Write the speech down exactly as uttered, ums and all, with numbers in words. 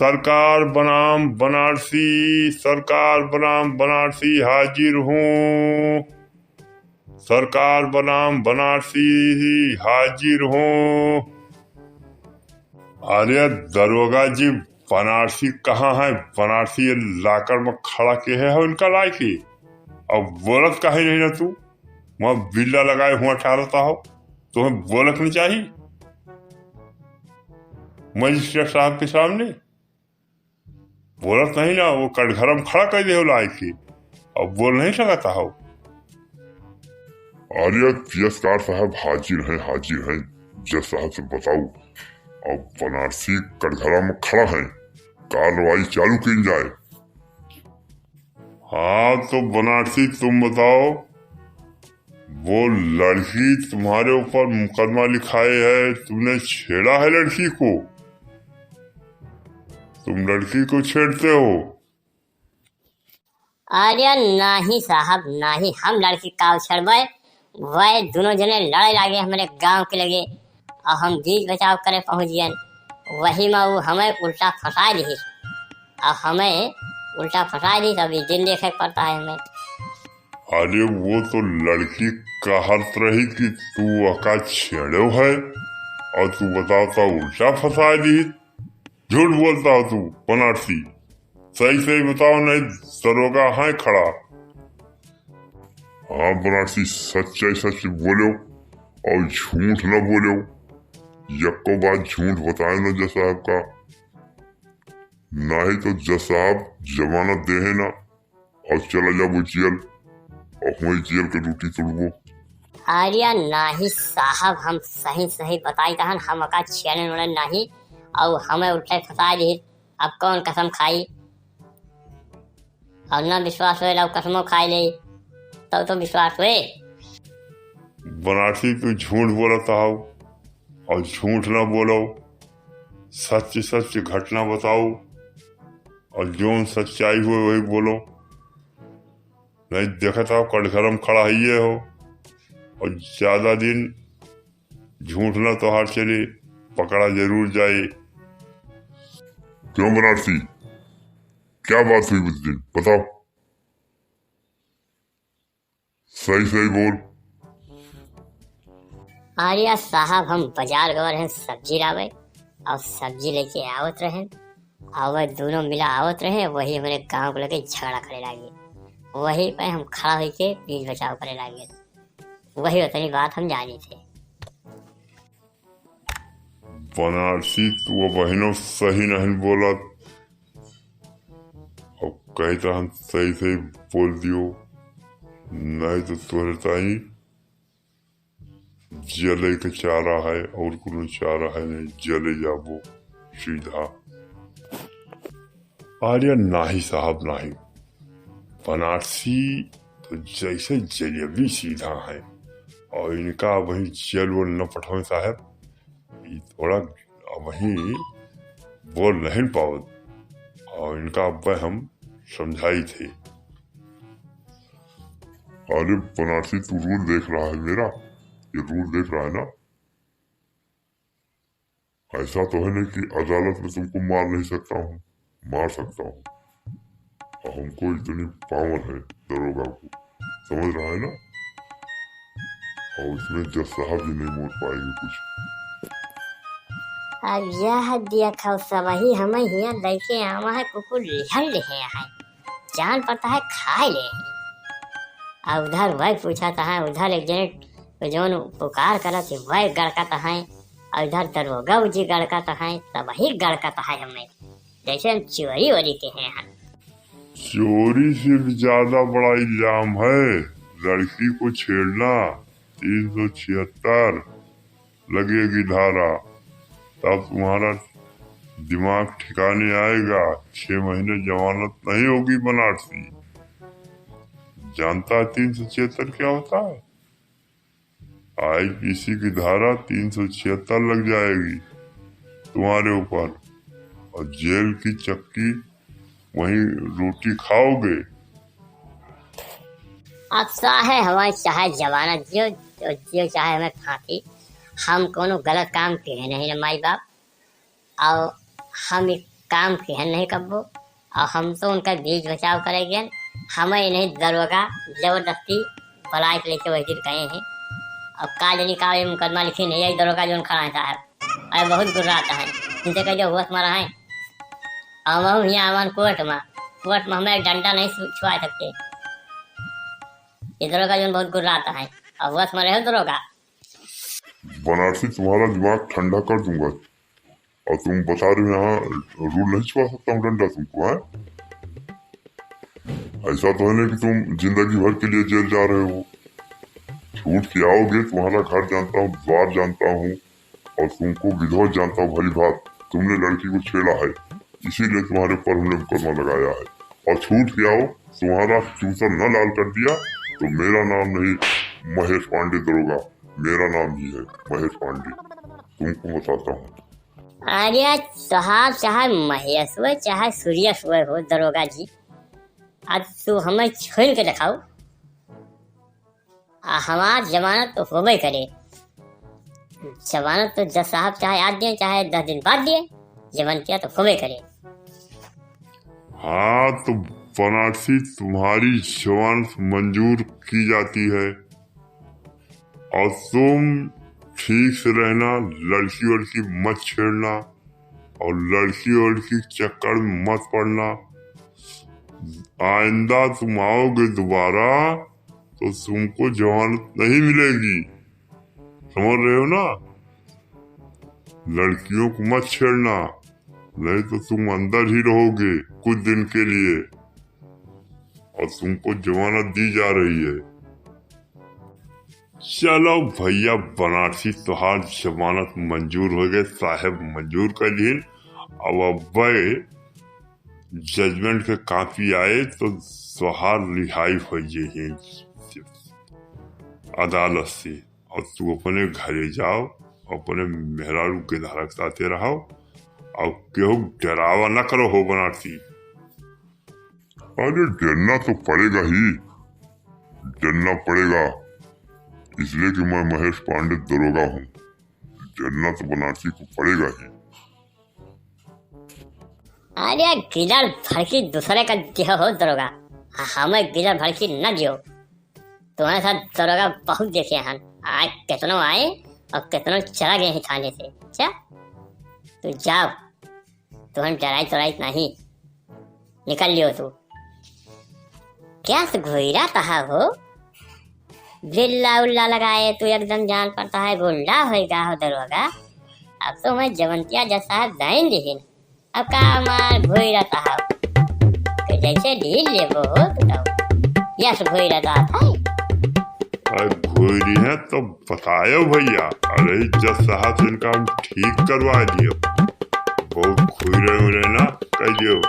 सरकार बनाम बनारसी, सरकार बनाम बनारसी हाजिर हूँ। सरकार बनाम बनारसी हाजिर हूँ। अरे दरोगा जी, बनारसी कहाँ है? बनारसी ये लाकर में खड़ा के है, है उनका लायकी? अब बोलत काहे नहीं ना तू? वहाँ बिल्ला लगाए हुआ ठहरता हो, तुम्हें बोलत नहीं चाहिए मजिस्ट्रेट साहब के सामने? बोलत नहीं ना, वो कटघरा में खड़ा कर दे हो लायकी, अब बोल नहीं सकता हो। अरे जसकार साहब हाजिर हैं, हाजिर हैं, जस साहब से बताओ, अब बनारसी कटघरा में खड़ा है, कार्रवाई चालू की जाए। हाँ तो बनारसी तुम बताओ, वो लड़की तुम्हारे ऊपर मुकदमा लिखाए है, तुमने छेड़ा है लड़की को, तुम लड़की को छेड़ते हो। अरे नाही साहब नाही, हम लड़की का छेड़बे, वह दोनों जने लड़े लागे हमरे गांव के लगे, और हम बीच बचाव करे पहुंच गए, वही में वो हमें उल्टा फंसा दिहिस, और हमें उल्टा फंसा दिहिस, अभी दिन देखे के पड़ता है हमें। अरे वो तो लड़की कहत रही कि तू ओका छेड़ो है और तू बताओ तो उल्टा फंसा दिहिस, झूठ बोलता हो तू बनारसी, सही सही बताओ, नहीं दरोगा है खड़ा। हाँ बनारसी, सच्चाई सच बोलो और झूठ ना बोलो, यक्को बात झूठ बताए ना जस साहब का, नहीं तो जस साहब जमानत दे है ना और चला जाबो जेल और वही जेल के रोटी तोड़बो। अरे नाही साहब, हम सही सही बताई तहन, हम ओका छेड़न उड़न नाही और हमें उल्टे फंसा दिहिस, अब कौन कसम खाई? और ना विश्वास होए ला कसमो खाए ले, तब तो विश्वास होए। बनारसी तू झूठ बोलत हो और झूठ ना बोलो, सच सच घटना बताओ और जौन सच्चाई हुए वही बोलो। नहीं देखत हो कटघरा में खड़ा है ये हो और ज्यादा दिन झूठ ना तोहार चले, पकड़ा जरूर जाए। क्यों बनारसी, क्या बात हुई उस दिन, बताओ, सही सही बोल। अरे साहब, हम बाजार गए रहे सब्जी लावे और सब्जी लेके आवत रहे और वह दोनों मिला आवत रहे, वही हमारे गांव के लगे झगड़ा करे लागे, वही पे हम खड़ा होके बीच बचाव करे लागे, वही उतनी बात हम जानी थे। बनारसी तू अब बहिनो सही नहीं बोलत, अब कही तो हम सही सही बोल दियो, नहीं तो तोहरे ताई जले के चारा है और कोनो चारा है नहीं, जले जाबो सीधा। अरे नाही साहब नाही, बनारसी तो जैसे जलेबी सीधा है और इनका वही जेल वेल न पठावे साहब, ई थोड़ा वही बोल नहीं पावत और इनका अब हम समझाई थे। अरे बनारसी तू रूल देख रहा है मेरा, ये रूल देख रहा है ना, ऐसा तो है नहीं कि अदालत में तुमको मार नहीं सकता हूँ, मार सकता हूँ। और हमको इतनी पावर है दरोगा को, समझ रहा है ना? और इसमें जज साहब भी नहीं बोल पाएंगे कुछ। अब यह देखो सबही हमें हियाँ लेके आवा है, कुकुर लिहल लिहे है, जान पड़ता है खाए ले है। और उधर वह पूछा था, उधर एक जने जौन पुकार करत है वह गड़कत है, और इधर दरोगा जी गड़कत है, सबही गड़कत है हमें, जैसे हम चोरी वोरी के हैं हम। चोरी से भी ज्यादा बड़ा इल्जाम है लड़की को छेड़ना, तीन सौ छिहत्तर लगेगी धारा, तब तुम्हारा दिमाग ठिकाने आएगा। छह महीने जमानत नहीं होगी बनारसी। जानता है तीन सौ छिहत्तर क्या होता है? आईपीसी की धारा तीन सौ छिहत्तर लग जाएगी तुम्हारे ऊपर और जेल की चक्की वहीं रोटी खाओगे। अब चाहे हमारे चाहे जमानत दियो, दियो चाहे हमें फांसी, हम कोनो गलत काम किए नहीं ना माई बाप। और हम एक काम किहन नहीं कब्बो, और हम तो उनका बीच बचाव करे गए। हमें नहीं दरोगा जबरदस्ती बुलाए के लेके वही दिन गए हैं। अब का जानी का ये मुकदमा लिखिन है, यही दरोगा जोन खड़ा है साहब। अरे बहुत गुर्रात है, इनसे कह दियो होश में रहे। और हम यहाँ आवन कोर्ट में, कोर्ट में हमें डंडा नहीं छु-, छुआ सकते। ये दरोगा जोन बहुत गुर्रात है, और होश में रहो दरोगा। बनारसी, तुम्हारा दिमाग ठंडा कर दूंगा। और तुम बता रहे हो यहाँ रूल नहीं छुआ सकता हूँ डंडा तुमको, है? ऐसा तो है नहीं कि तुम जिंदगी भर के लिए जेल जा रहे हो। छूट के आओगे, तुम्हारा घर जानता हूँ, द्वार जानता हूँ, और तुमको विधिवत जानता हूँ भली भांति। तुमने लड़की को छेड़ा है, इसीलिए तुम्हारे ऊपर हमने मुकदमा लगाया है। और छूट के आओ, तुम्हारा चूतर न लाल कर दिया तो मेरा नाम नहीं महेश पांडे दरोगा, मेरा नाम ही है महेश पांडे। तुमको बताता हूँ। अरे साहब, चाहे महेश हुए, चाहे सूर्यस हुए हो दरोगा जी, अब तू हमें छीन के दिखाओ। आ, हमार जमानत तो होबे करे। जमानत तो जज साहब चाहे आज दिए, चाहे दस दिन बाद दिए, जमानत तो होबे करे। हाँ, तो बनारसी, तुम्हारी जमानत मंजूर की जाती है, और तुम ठीक से रहना, लड़की वड़की मत छेड़ना, और लड़की वड़की के चक्कर में मत पड़ना। आइंदा तुम आओगे दोबारा तो तुमको जमानत नहीं मिलेगी, समझ रहे हो ना? लड़कियों को मत छेड़ना, नहीं तो तुम अंदर ही रहोगे कुछ दिन के लिए, और तुमको जमानत दी जा रही है। चलो भैया बनारसी, तोहार जमानत मंजूर हो गए, साहेब मंजूर कर लिहिन। अब अब्बे जजमेंट के कॉपी आए तो तोहार रिहाई हो जाए अदालत से, और तू अपने घरे जाओ, अपने मेहरारू के धारा के साथे रहो, और केहू डरावा ना करो हो बनारसी। अरे डरना तो पड़ेगा ही, डरना पड़ेगा, इसलिए कि मैं महेश पांडे दरोगा हूँ। डरना तो बनारसी को पड़ेगा ही। अरे गिलर भड़की दूसरे का दियो हो दरोगा, हमें गिलर भड़की न दियो। तुम्हारे साथ दरोगा बहुत देखे हन, आए कितनो आए और कितनो चला गए हैं थाने से। अच्छा, तू जाओ, तुहन डराई तोराई नहीं, निकल लियो तू। क्या से घुइरा तहा हो, बिल्ला उल्ला लगाए तू एकदम जान पड़ता है, गुंडा होई गा हो दरोगा। अब तो मैं जवंतिया जज साहब जाइन दिहिन, अब का मार घुइरा तहा हो, कि जैसे ढील लेबो हो तू तो, यस घुइरा तहा था। अरे घुइरी है तो बतायो भैया, अरे जज साहब से इनका हम ठीक करवा दियो, बहुत घुइरे उइरे ना कह दियो।